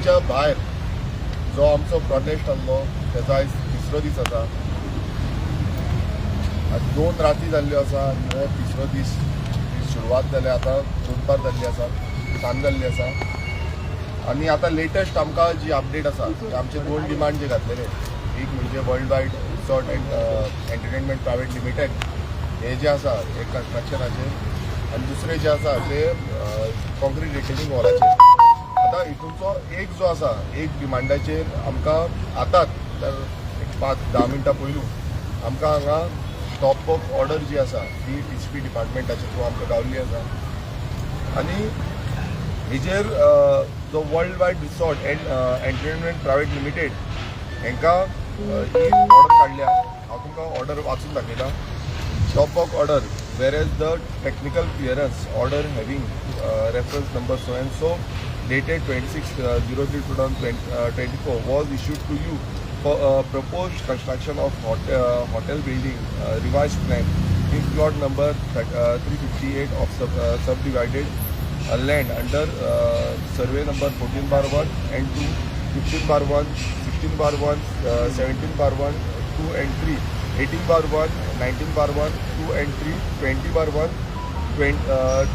सीपीच्या भायर जो आमचो प्रोटेस्ट आहलो तेजो आयज तिसरो दीस आसा. आनी 2 राती जाल्ल्यो आसा आनी हो तिसरो दीस ही सुरवात जाल्या. आतां दनपार जाल्ली आसा, सांज जाल्ली आसा आनी आतां लेटस्ट आमकां जी अपडेट आसा की आमचे दोन डिमांड जे घातलेले, एक म्हणजे world wide resort and entertainment private limited हे जे आसा हे कन्स्ट्रक्शनाचेर आनी दुसरे जे आसा ते कॉन्क्रीट रिटेनिंग वॉलाचेर. आतां हितूंचो एक जो आसा, एक डिमांडाचेर आमकां आतांच तर एक 5-10 मिनटां पयलू आमकां हांगा स्टॉप वर्क ऑर्डर जी आसा ती टीसीपी डिपार्टमेंटाच्या थ्रू आमकां गावल्ली आसा. आनी हेजेर जो world wide resort and entertainment private limited हांकां ही ऑर्डर काडल्या. हांव तुमकां ऑर्डर वाचून दाखयता. Stop work order: whereas the technical clearance order having reference number so and so dated 26/03/2024 was issued to you for proposed construction of hotel building, revised plan in plot number 358 of subdivided land under survey number 14/1 and 2, 15/1, 16/1, 17/1, 2 and 3, 18/1, 19/1, 2 and 3, 20/1, 20,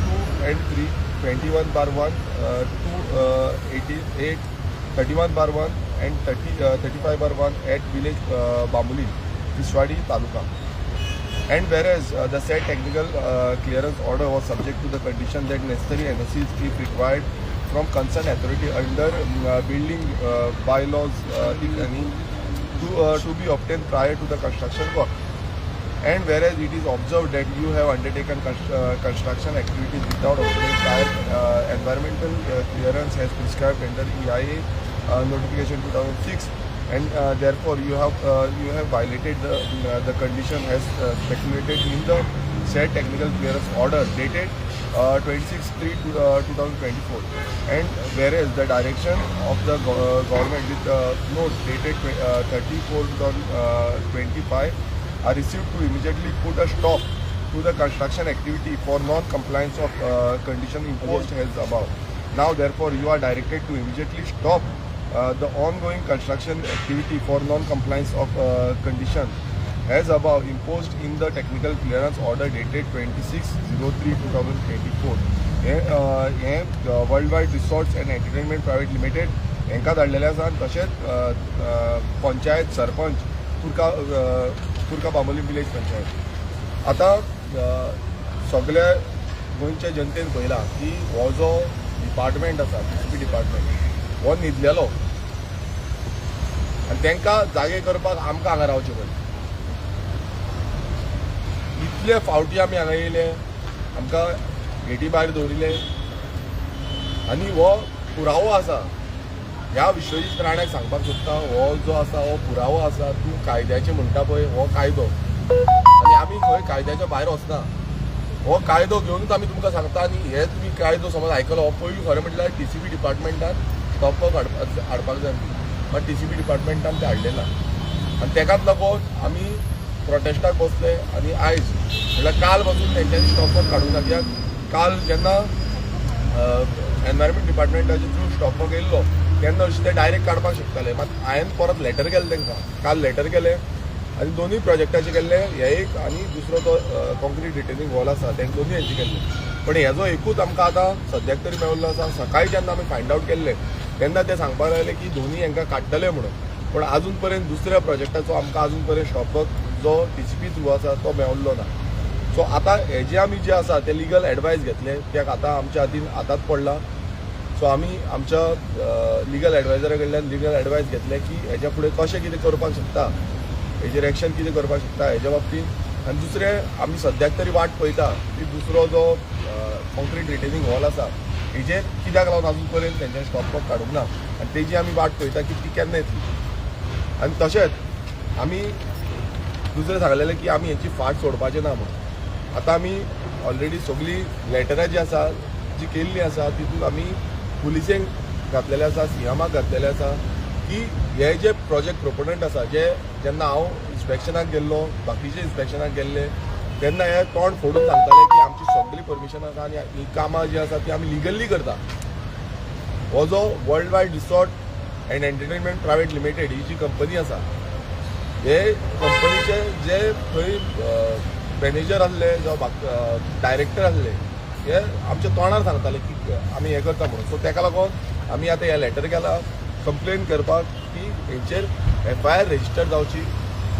2 and 3, 21/1, 2, 88, 31/1 and 30, 35/1 at village Bambolim, Tiswadi Taluka. And whereas the said technical clearance order was subject to the condition that necessary NOCs, if required, from concerned authority under building bylaws, if any, to be obtained prior to the construction work. And whereas it is observed that you have undertaken construction activities without obtaining prior environmental clearance as prescribed under EIA notification 2006, and therefore you have violated the condition as stipulated in the said technical clearance order dated 26/3 2024. And whereas the direction of the government with note dated 34 2025 are received to immediately put a stop to the construction activity for non-compliance of condition imposed as above. Now, therefore, you are directed to immediately stop the ongoing construction activity for non-compliance of condition as above imposed in the technical clearance order dated 26/03/2024. हे world wide resorts and entertainment private limited हांकां धाडलेलें आसा आनी तशेंच panchayat sarpanch Kurka, Kurka Bambolim village panchayat. आतां सगल्या गोंयच्या जनतेन पळयलां की हो जो डिपार्टमेंट आसा, टीसीपी डिपार्टमेंट, हो न्हिदलेलो आनी तांकां जागे करपाक आमकां हांगा रावचें पडलें. इतले फावटी आमी हांगा येयले, आमकां गेटी भायर दवरिले आनी हो पुरावो आसा. ह्या विश्वजीत राण्याक सांगपाक सोदता, हो जो आसा हो पुरावो आसा. तूं कायद्याचें म्हणटा पळय, हो कायदो आनी आमी खंय कायद्याच्या भायर वचना. हो कायदो घेवनूच आमी तुमकां सांगता. आनी हे तुमी कायदो समज आयकलो, हो पयलू खरें म्हटल्यार टीसीपी डिपार्टमेंटान स्टॉप वर्क हाडपाक जाय, मात टीसीपी डिपार्टमेंटान ते हाडलें ना आनी तेकाच लागून आमी प्रोटेस्टाक बसले. आनी आयज म्हळ्यार काल पासून तेंच्यांनी स्टॉप वर्क काडूंक ना, कित्याक काल जेन्ना एनवायरमेंट डिपार्टमेंटाचे थ्रू स्टॉप वर्क येयल्लो तेन्ना अशें ते डायरेक्ट काडपाक शकताले. मात हांवें परत लेटर केलें तांकां. काल लेटर केलें आनी दोनूय प्रोजेक्टाचे केल्ले, हे एक आनी दुसरो तो कॉन्क्रीट रिटेनिंग वॉल आसा, तेंका दोनूय हेंचे केल्ले. पण हेजो एकूच आमकां आतां सद्याक तरी मेळिल्लो आसा. सकाळी जेन्ना आमी फायंड आवट केल्ले तेन्ना ते सांगपाक लागले की दोनूय हांकां काडटले म्हणून, पण अजून पर्यंत दुसऱ्या प्रोजेक्टाचो आमकां अजून पर्यंत स्टॉप वर्क जो टीसीपी थ्रू आसा तो मेळिल्लो ना. सो आतां हेजे आमी जे आसा ते लिगल एडवायस घेतले, कित्याक आतां आमच्या हातीन आतांच पडला. सो आमी आमच्या लिगल एडवायजरा कडल्यान लिगल एडवायस घेतले की हेच्या फुडें कशें कितें करपाक शकता, हेजेर एक्शन कितें करपाक शकता हेच्या बाबतींत. आनी दुसरें, आमी सद्याक तरी वाट पळयता की दुसरो जो कॉन्क्रीट रिटेनिंग हॉल आसा हेजेर कित्याक लागून अजून पर्यंत तेंच्यांनी स्टॉप वर्क काडूंक ना आनी तेजी आमी वाट पळयता की ती केन्ना येतली. आनी तशेंच आमी दुसरें सांगलेलें की आमी हेची फाट सोडपाचें ना म्हणून. आतां आमी ऑलरेडी सगळीं लेटरां जी आसा, जी केल्ली आसा, तितून आमी पुलिसेंक घातलेले आसा, सीएमाक घातलेले आसा की हे जे प्रोजेक्ट प्रोपोनंट आसा, जे जेन्ना हांव इन्स्पेक्शनाक गेल्लो, बाकीचे इन्स्पेक्शनाक गेल्ले तेन्ना हे तोंड फोडून सांगताले की आमची सगळी परमिशन आसा आनी ही कामां जी आसा ती आमी लिगल्ली करता. हो जो world wide resort and entertainment private limited ही जी कंपनी आसा, हे कंपनीचे जे थंय मॅनेजर आसले जावं डायरेक्टर आसले, हे आमच्या तोंडार सांगताले की आमी हें करता म्हणून. सो तेका लागून आमी आतां हें लेटर केला कंप्लेन करपाक की हेंचेर एफआयआर रजिस्टर जावची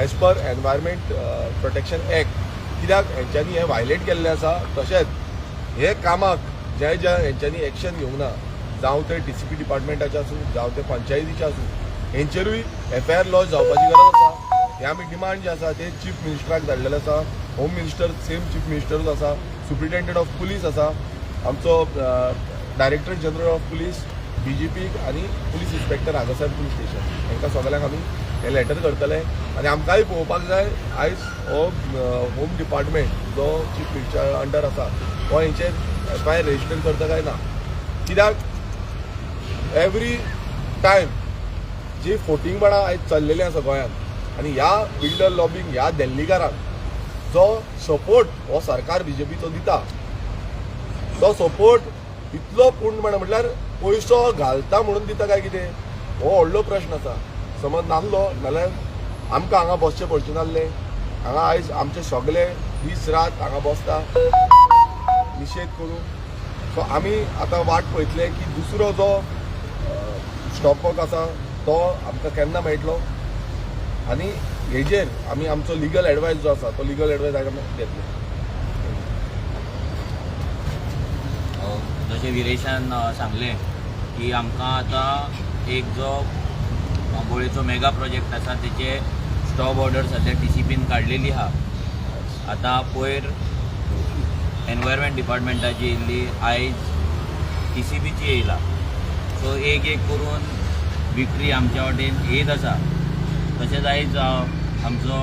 as per environment protection act, कित्याक हेंच्यांनी हें वायलेट केल्लें आसा. तशेंच हे कामाक जे जे हेंच्यांनी एक्शन घेवंक ना, जावं ते टीसीपी डिपार्टमेंटाचे आसूं, जावं ते पंचायतीचे आसूं, हेंचेरूय एफआयआर लॉज जावपाची गरज आसा. हे आमी डिमांड जे आसा ते चीफ मिनिस्टराक धाडलेले आसा. होम मिनिस्टर सेम चीफ मिनिस्टरूच आसा, सुप्रिटेंडंट ऑफ पुलीस आसा, आमचो डायरेक्टर जनरल ऑफ पुलीस, डीजीपीक आनी पुलीस इन्स्पेक्टर हांगासर पुलीस स्टेशन, हांकां सगल्यांक आमी हे लेटर करतले. आनी आमकांय पळोवपाक जाय, आयज हो होम डिपार्टमेंट जो चीफ मिनिस्टर अंडर आसा, हो हेंचेर एफआयआर रजिस्टर करता काय ना, कित्याक एवरी टायम जी फोटिंगपणां आयज चल्लेलीं आसा गोंयांत आनी ह्या बिल्डर लॉबींग, ह्या दिल्लीकारांक जो सपोर्ट हो सरकार बीजेपीचो दिता, तो सपोर्ट इतलो पूर्णपणे म्हटल्यार पयसो घालता म्हणून दिता काय कितें, हो व्हडलो प्रश्न आसा. समज नासलो जाल्यार आमकां हांगा बसचें पडचें नासलें. हांगा आयज आमचे सगळे दीस रात हांगा बसता निशेध करून. सो आमी आतां वाट पळयतले की दुसरो जो स्टॉप वर्क आसा तो आमकां केन्ना मेळटलो आनी हेजेर आमी आमचो लिगल एडवायस जो आसा तो लिगल एडवायस आमी घेतले. जशें विरेशान सांगलें की आमकां आतां एक जो बांबोळेचो मेगा प्रोजेक्ट आसा तेचे स्टॉप ऑर्डर सद्या टीसीपीन काडलेली आहा. आतां पयर एनवायरमेंट डिपार्टमेंटाची येयल्ली, आयज टीसीपीची येयला. सो एक एक करून विक्ट्री आमच्या वाटेन येत आसा. तशेंच आयज आमचो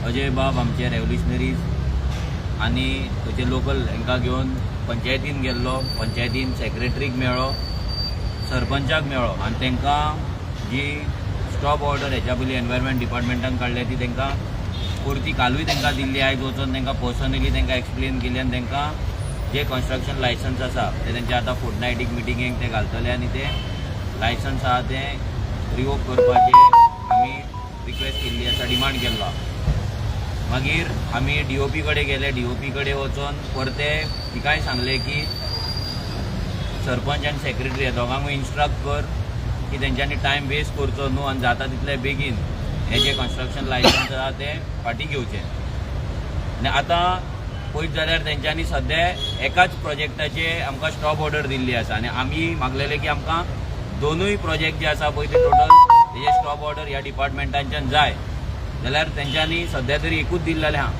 अजय बाब आमचे रेवल्युशनरीज आनी थंयचे लोकल हांकां घेवन पंचायतीन गेल्लो. पंचायतीन सेक्रेटरीक मेळ्ळो, सरपंचाक मेळ्ळो आनी तांकां जी स्टॉप ऑर्डर हेच्या पयलीं एनवायरमेंट डिपार्टमेंटान काडल्या ती तांकां परती कालूय तांकां दिल्ली. आयज वचोन तांकां पर्सनली तांकां एक्सप्लेन केली आनी तांकां जे कन्स्ट्रक्शन लायसन्स आसा ते तेंचे आतां फोर्टनायटीक मिटिंगेक ते घालतले आनी ते लायसन्स आहा ते रिवोक करपाचे आमी रिक्वेस्ट केल्ली आसा, डिमांड केल्लो आहा. मागीर आमी डीओपी कडेन गेले. डीओपी कडेन वचोन परते तिकाय सांगलें की सरपंच आनी सेक्रेटरी ह्या दोगांकूय इन्स्ट्रक्ट कर की तेंच्यांनी टायम वेस्ट करचो न्हू आनी जाता तितले बेगीन हे जे कन्स्ट्रक्शन लायसन्स आहा ते फाटीं घेवचे. आनी आतां पळयत जाल्यार तेंच्यांनी सद्या एकाच प्रोजेक्टाचे आमकां स्टॉप ऑर्डर दिल्ली आसा आनी आमी मागलेले की आमकां दोनूय प्रोजेक्ट जे आसा पळय ते टोटल तेजे स्टॉप ऑर्डर ह्या डिपार्टमेंटांच्यान जाय, जाल्यार तेंच्यांनी सद्या तरी एकूच दिल्लेलें आहा.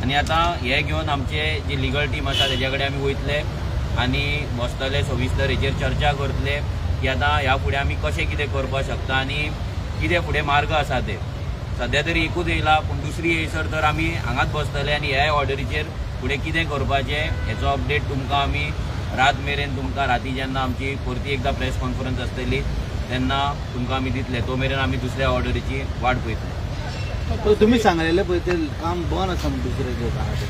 आनी आतां हे घेवन आमचे जी लिगल टीम आसा तेज्या कडेन आमी वयतले आनी बसतले, सविस्तर हेचेर चर्चा करतले की आतां ह्या फुडें आमी कशें कितें करपाक शकता आनी कितें फुडें मार्ग आसा ते. सद्या तरी एकूच येयला, पूण दुसरी येयसर तर आमी हांगाच बसतले आनी ह्या ऑर्डरीचेर फुडें कितें करपाचें हेचो अपडेट तुमकां आमी रात मेरेन, तुमकां राती जेन्ना आमची परती एकदां प्रेस कॉन्फरन्स आसतली तेन्ना तुमकां आमी दितले. तो मेरेन आमी दुसऱ्या ऑर्डरीची वाट पळयतले. तर तुम्ही सांगलेले पळय ते काम बंद आसा म्हणून दुसरे जे आहा ते,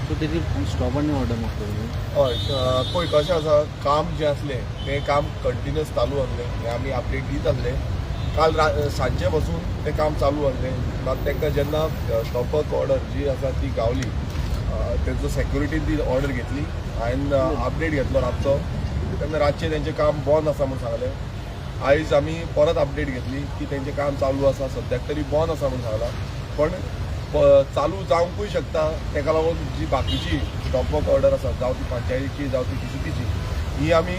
सो तेजी स्टॉप आनी ऑर्डर मागता तुमी? हय, पळय कशें आसा, काम जें आसलें तें काम कंटिन्युअस चालू आसलें. हें आमी अपडेट दीत आसले. काल सांजे पासून तें काम चालू आसलें. मात तांकां जेन्ना स्टॉप वर्क ऑर्डर जी आसा ती गावली, तेंचो सेक्युरिटीन ती ऑर्डर घेतली. हांवें अपडेट घेतलो रातचो तेन्ना, रातचें तेंचें काम बंद आसा म्हूण सांगलें. आयज आमी परत अपडेट घेतली की तेंचें काम चालू आसा, सद्याक तरी बंद आसा म्हूण सांगलां, पण चालू जावंकूय शकता. तेका लागून जी बाकीची स्टॉप वर्क ऑर्डर आसा, जावं ती पंचायतीची जावं ती टीसीपीची, ही आमी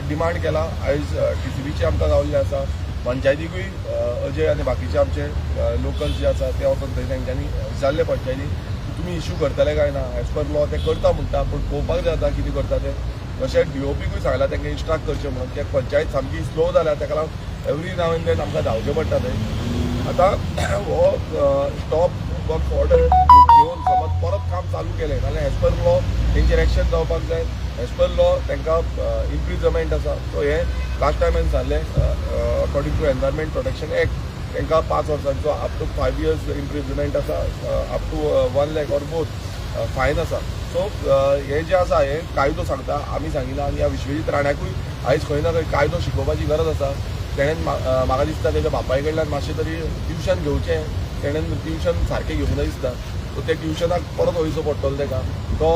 डिमांड केला. आयज टीसीपीची आमकां गावल्ली आसा. पंचायतीकूय अजय आनी बाकीचे आमचे लोकल जे आसा ते वचोन थंय तेंच्यांनी विचारले पंचायतीक की तुमी इश्यू करतले काय ना. एज पर लॉ ते करता म्हणटा, पूण पळोवपाक जाय आतां कितें करता ते. तशेंच डीओपीकूय सांगला तांकां इन्स्ट्रक्ट करचें म्हणून, कित्याक पंचायत सामकी स्लो जाल्या, ताका लागून एवरी नाव एंड then आमकां धांवचें पडटा थंय. आतां हो स्टॉप वर्क ऑर्डर घेवन समज परत काम चालू केलें जाल्यार एज पर लॉ तेंचेर एक्शन जावपाक जाय. एज पर लॉ तांकां इम्प्रिजमेंट आसा. सो हें लास्ट टायम हांवें सांगलें, according to environment protection act तांकां 5 वर्सांचो up to 5 years imprisonment आसा, up to 1 lakh or both fine आसा. सो हे जे आसा हे कायदो सांगता, आमी सांगिना. आनी ह्या विश्वजीत राण्याकूय आयज खंय ना खंय कायदो शिकोवपाची गरज आसा. तेणेन म्हाका दिसता तेज्या बापाय कडल्यान मातशें तरी ट्युशन घेवचें. तेणेन ट्युशन सारकें घेवंक ना दिसता. सो ते ट्युशनाक परत वयचो पडटलो तेका. तो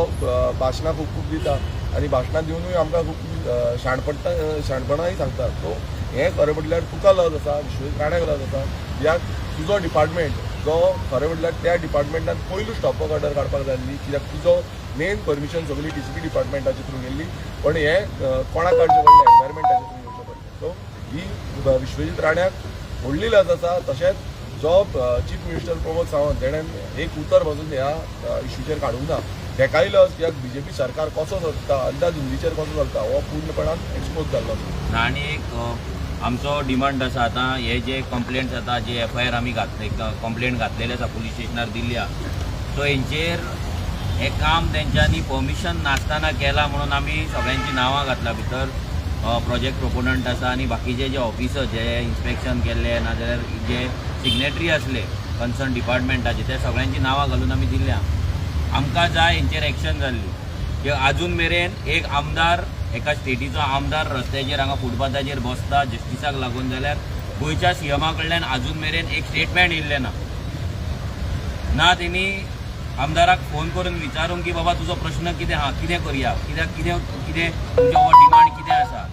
भाशणां खूब खूब दिता आनी भाशणां दिवनूय आमकां खूब शाणपट्टा, शाणपणाय सांगता. सो हें खरें म्हटल्यार तुका लज आसा, विश्वजीत राण्याक लज आसा. कित्याक तुजो डिपार्टमेंट जो खरें म्हटल्यार त्या डिपार्टमेंटान पयलू स्टॉप वर्क ऑर्डर काडपाक जाय आसली, कित्याक तुजो मेन परमिशन सगळी टीसीपी डिपार्टमेंटाचे थ्रू गेल्ली. पण हें कोणाक काडचें पडलें? एनवायरमेंटाचे थ्रू येवचें पडलें. सो ही विश्वजीत राण्याक व्हडली लज आसा. तशेंच जो चीफ मिनिस्टर प्रमोद सावंत, तेणें एक उतर पासून ह्या इश्यूचेर काडूंक ना, तेकाय लज. कित्याक बीजेपी सरकार कसो चलता, अंदाधुंदीचेर कसो चलता, हो पूर्णपणान एक्सपोज जाल्लो आसा. आनी एक आमचो डिमांड आसा. आतां हे जे कंप्लेंट्स आतां जे एफआयआर आमी घातले, कंप्लेंट घातलेले आसा, पुलीस स्टेशनार दिल्ली आसा, सो हेंचेर हें काम तेंच्यांनी परमिशन नासतना केलां म्हणून आमी सगळ्यांची नांवां घातला भितर. प्रोजेक्ट प्रोपोनंट आसा आनी बाकीचे जे ऑफिसर जे इन्स्पेक्शन केल्ले नाजाल्यार जे सिग्नेटरी आसले कन्सर्न डिपार्टमेंटाचे, ते सगळ्यांची नांवां घालून आमी दिल्या. आमकां जाय हेंचेर एक्शन जाल्ली की आजून मेरेन एक आमदार, एका स्टेटीचो आमदार रस्त्याचेर हांगा फुटपाथाचेर बसता जस्टिसाक लागून जाल्यार गोंयच्या सीएमा कडल्यान आजून मेरेन एक स्टेटमेंट येयल्लें ना. ना तेणी आमदाराक फोन करून विचारूंक की बाबा तुजो प्रश्न कितें आहा, कितें करया, कित्याक कितें कितें तुमचें हो डिमांड कितें आसा,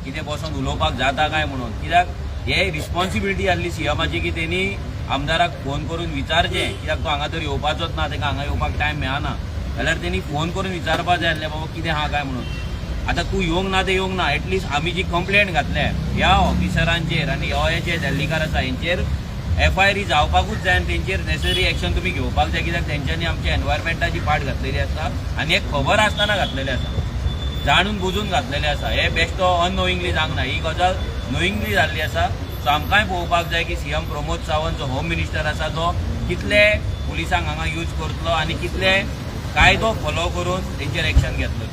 कितें बसोन उलोवपाक जाता काय म्हणून. कित्याक हे रिस्पॉन्सिबिलिटी आसली सीएमाची की तेणी आमदाराक फोन करून विचारचें, कित्याक तो हांगा तर येवपाचोच ना, ताका हांगा येवपाक टायम मेळना जाल्यार तेणी फोन करून विचारपा जाय आसलें बाबा कितें आहा काय म्हणून. आतां तूं येवंक ना तें येवंक ना, एटलिस्ट आमी जी कंप्लेंट घातल्या ह्या ऑफिसरांचेर आनी हो हे जे दिल्लीकार आसा हेंचेर एफआयआर ही जावपाकूच जाय आनी तेंचेर नेसेसरी एक्शन तुमी घेवपाक जाय, कित्याक तेंच्यांनी आमच्या एनवायरमेंटाची पाट घातलेली आसा आनी हें खबर आसतना घातलेलें आसा, जाणून बुजून घातलेलें आसा. हे बेश्टो अननोईंगली जावंक ना, ही गजाल नोईंगली जाल्ली आसा. सो आमकांय पळोवपाक जाय की सीएम प्रमोद सावंत जो होम मिनिस्टर आसा तो कितले पुलिसांक हांगा यूज करतलो आनी कितले कायदो फॉलो करून तेंचेर एक्शन घेतलो.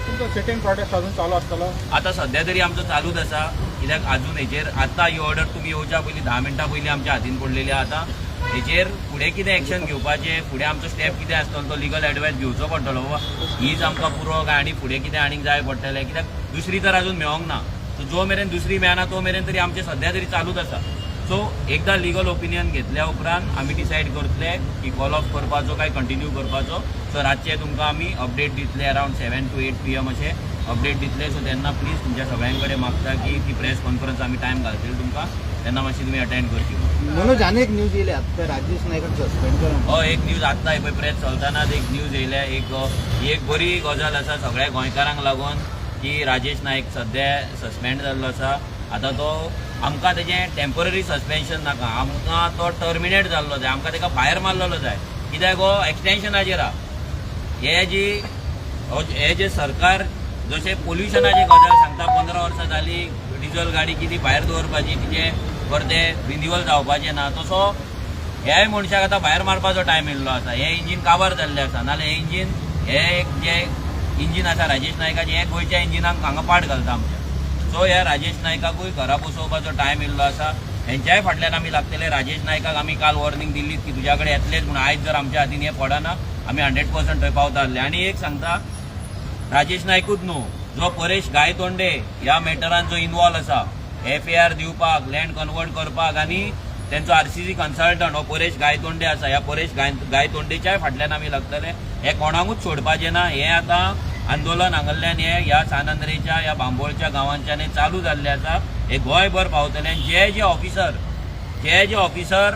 तुमचो सिटींग प्रोटेस्ट अजून चालू आसतलो? आता सध्या तरी आमचो चालूच आसा, कित्याक अजून हेचेर आतां ही ऑर्डर तुमी येवच्या पयलीं 10 मिनटां पयलीं आमच्या हातीन पडलेली आहा. आतां हेचेर फुडें कितें एक्शन घेवपाचें, फुडें आमचो स्टेप कितें आसतलो, तो लिगल एडवायस घेवचो पडटलो. बाबा हीच आमकां पुरो काय आनी फुडें कितें आनीक जाय पडटलें? कित्याक दुसरी तर अजून मेळोंक ना. सो जो मेरेन दुसरी मेळना तो मेरेन तरी आमचें सध्या तरी चालूच आसा. सो एकदां लिगल ओपिनियन घेतल्या उपरांत आमी डिसायड करतले की कॉल ऑफ करपाचो काय कंटिन्यू करपाचो. सो रातचे तुमकां आमी अपडेट दितले, अरावंड 7 टू 8 PM अशें अपडेट दितले. सो तेन्ना प्लीज तुमच्या सगळ्यां कडेन मागता की ती प्रेस कॉन्फरन्स आमी टायम घालतले तुमकां, तेन्ना मातशी तुमी अटेंड करची. मनोज, आनी एक न्यूज येयली आत्तां, राजेश नायकाक सस्पेंड केला. हय, एक न्यूज आत्तां पळय प्रेस चलतानाच एक न्यूज येयल्या. एक ही एक बरी गजाल आसा सगळ्या गोंयकारांक लागून की राजेश नायक सद्या सस्पेंड जाल्लो आसा. आतां तो आमकां तेजें टेम्पररी सस्पेन्शन नाका, आमकां तो टर्मिनेट जाल्लो जाय, आमकां ताका भायर मारलेलो जाय, कित्याक हो एक्सटेन्शनाचेर आहा. हे जी हे जे सरकार जशें पोल्युशनाची गजाल सांगता, 15 वर्सां जाली डिजल गाडी कितें भायर दवरपाची, तिचें परतें रिन्युअल जावपाचें ना, तसो ह्याय मनशाक आतां भायर मारपाचो टायम येयल्लो आसा. हें इंजीन काबार जाल्लें आसा, नाजाल्यार हें इंजीन, हे एक जे इंजीन आसा राजेश नायकाचें, हें गोंयच्या इंजिनाक हांगा पाट घालता आमच्या. सो ह्या राजेश नायकाकूय घरा बसोवपाचो टायम येयल्लो आसा. हेंच्याय फाटल्यान आमी लागतले. राजेश नायकाक आमी काल वॉर्निंग दिल्ली की तुज्या कडेन येतलेच म्हणून. आयज जर आमच्या हातीन हें पडना, आमी 100% थंय पावता आसले. आनी एक सांगता, राजेश नायकूच न्हू, जो परेश गायतोंडे ह्या मॅटरान जो इन्वॉल्व आसा, एफआयआर दिवपाक, लँड कन्वर्ट करपाक, आनी तेंचो आरसीसी कन्सल्टंट हो परेश गायतोंडे आसा, ह्या परेश गायतोंडेच्याय फाटल्यान आमी लागतले. हे कोणाकूच सोडपाचें ना. हें आतां आंदोलन हांगल्ल्यान हे ह्या सान आंद्रेच्या, ह्या बांबोळच्या गांवांच्यान हे चालू जाल्लें आसा. हे गोंयभर पावतले. आनी जे जे ऑफिसर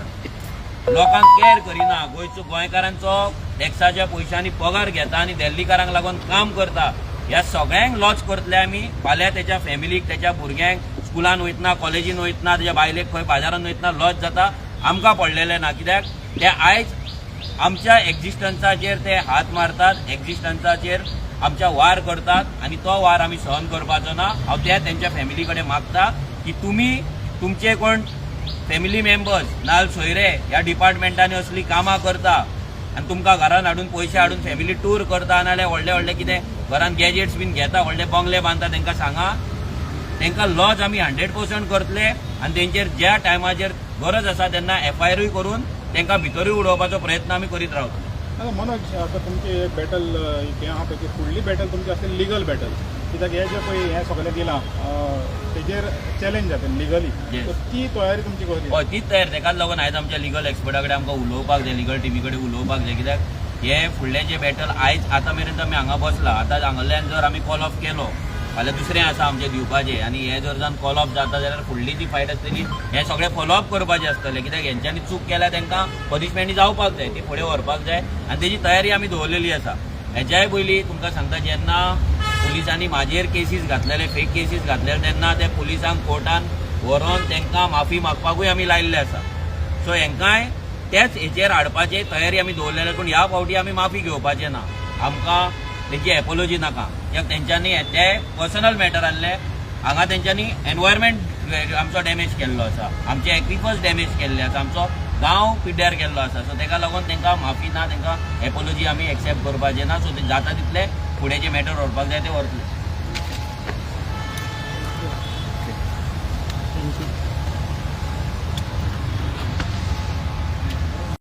लोकांक कॅर करिना, गोंयचो गोंयकारांचो टॅक्साच्या पयशांनी पगार घेता आनी दिल्लीकारांक लागून काम करता, ह्या सगळ्यांक लॉस करतले आमी. फाल्यां त्याच्या फॅमिलीक, त्याच्या भुरग्यांक स्कुलान वयतना, कॉलेजीन वयतना, त्याच्या बायलेक खंय बाजारान वयतना लॉस जाता, आमकां पडलेलें ना. कित्याक ते आयज आमच्या एक्झिस्टन्साचेर ते हात मारतात, एक्झिस्टन्साचेर आमच्या वार करतात आनी तो वार आमी सहन करपाचो ना. हांव त्या तेंच्या फॅमिली कडेन मागता की तुमी तुमचे कोण फॅमिली मेंबर्स नाल सोयरे ह्या डिपार्टमेंटांनी असली कामां करता आनी तुमकां घरान हाडून, पयशे हाडून फॅमिली टूर करता, नाल्यार व्हडले व्हडले कितें घरान गॅजेट्स बीन घेता, व्हडले बंगले बांदता, तांकां सांगा, तांकां लॉज आमी 100% करतले आनी तेंचेर ज्या टायमाचेर गरज आसा तेन्ना एफआयआरूय करून तांकां भितरूय उडोवपाचो प्रयत्न आमी करीत रावतले. आतां मनोज, आतां तुमची एक बॅटल हें आहा पळय की फुडली बॅटल तुमची आसतली लिगल बॅटल, कित्याक हे जे पळय हें सगळें दिलां तेजेर चॅलेंज जातलें लिगली. सो ती तयारी तुमची कसली? हय, तीच तयार. तेकाच लागून आयज आमच्या लिगल एक्सपर्टा कडेन आमकां उलोवपाक जाय, लिगल टिमी कडेन उलोवपाक जाय, कित्याक हे फुडलें जे बॅटल आयज आतां मेरेन आमी हांगा बसला. आतां हांगल्यान जर आमी कॉल ऑफ केलो, फाल्यां दुसरें आसा आमचें दिवपाचें आनी हें जर जावन कॉल ऑफ जाता जाल्यार फुडली जी फायट आसतली हें सगळें फॉलो अप करपाचें आसतलें, कित्याक हेंच्यांनी चूक केल्या तांकां पनिशमेंट जावपाक जाय, ती फुडें व्हरपाक जाय आनी तेजी तयारी आमी दवरलेली आसा. हेच्याय पयलीं तुमकां सांगता, जेन्ना पुलिसांनी म्हाजेर केसीस घातलेले, फेक केसीस घातलेले, तेन्ना ते पुलिसांक कोर्टान व्हरोन तांकां माफी मागपाकूय आमी लायिल्ले आसा. सो हेंकांय तेच हेचेर हाडपाची तयारी आमी दवरलेले, पूण ह्या फावटी आमी माफी घेवपाचे ना. आमकां तेंची एपोलॉजी नाका, कित्याक तेंच्यांनी ते पर्सनल मॅटर आहले. हांगा तेंच्यांनी एनवायरमेंट आमचो डॅमेज केल्लो आसा, आमचे एक्विफर्स डॅमेज केल्ले आसा, आमचो गांव पिड्ड्यार केल्लो आसा. सो तेका लागून तांकां माफी ना, तांकां एपोलॉजी आमी एक्सेप्ट करपाचे ना. सो ते जाता तितले फुडें जे मॅटर व्हरपाक जाय ते व्हरतले. Thank you.